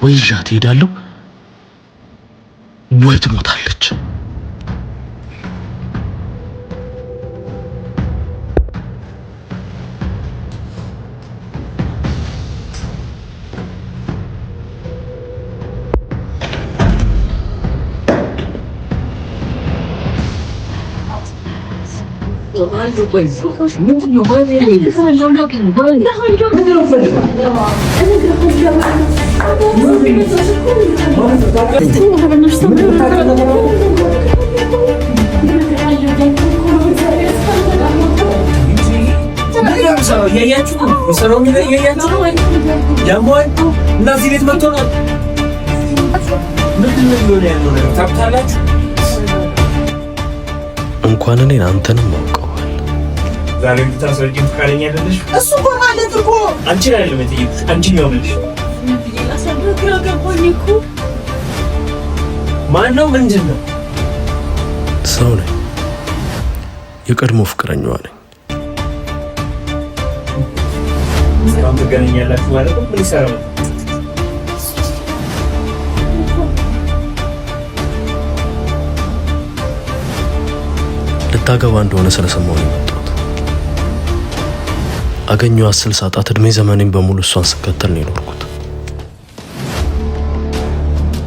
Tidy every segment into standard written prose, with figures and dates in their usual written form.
ወይ ይዣት እሄዳለሁ ወይ ትሞታለች። እንኳን እኔን አንተንም አውቀዋል። ዛሬ ብታስረጂኝ ፈቃደኛ አይደለሽ? እሱ እኮ ማለት እኮ አንቺን አይደለም የጠየኩሽ፣ አንቺን ነው የምልሽ። ማን ነው? ምንድን ነው? ሰው ነኝ። የቀድሞ ፍቅረኛዋ ነኝ። እስካሁን ትገናኛላችሁ ማለት ነው? ምን ይሰራል? ልታገባ እንደሆነ ስለሰማሁ ነው የመጣሁት። አገኘኋት ስል ሳጣት እድሜ ዘመኔን በሙሉ እሷን ስከተል ነው የኖርኩት።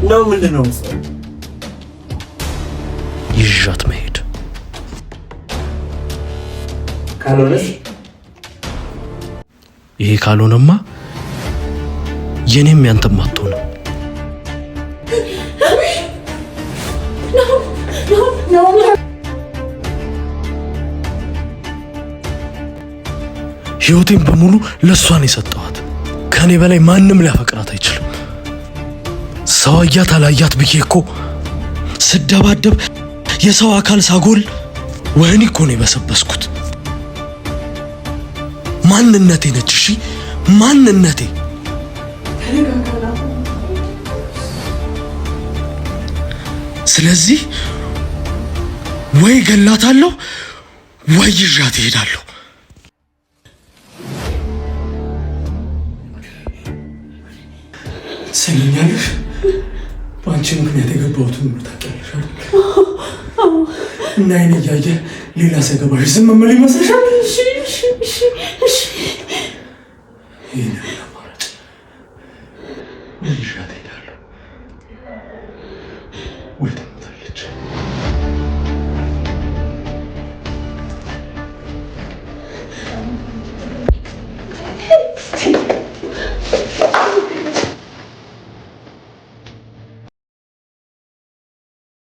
ነው ምንድን ነው? ይዣት መሄድ ካልሆነስ? ይሄ ካልሆነማ የኔም ያንተም አትሆንም። ሕይወቴን በሙሉ ለእሷ ነው የሰጠኋት። ከእኔ በላይ ማንም ሊያፈቅራት አይችልም። ሰው አያት አላያት ብዬ እኮ ስደባደብ የሰው አካል ሳጎል ወህኒ እኮ ነው የበሰበስኩት። ማንነቴ ነች። እሺ ማንነቴ። ስለዚህ ወይ ገላታለሁ ወይ ይዣት እሄዳለሁ። ትሰሚኛለሽ? በአንቺ ምክንያት የገባሁትን ሁሉ ታውቂያለሽ አይደል? እና አይን እያየ ሌላ ሲያገባሽ ዝም የምል ይመስልሻል? ይሄን ያህል አማራጭ ወይ ይዣት እሄዳለሁ።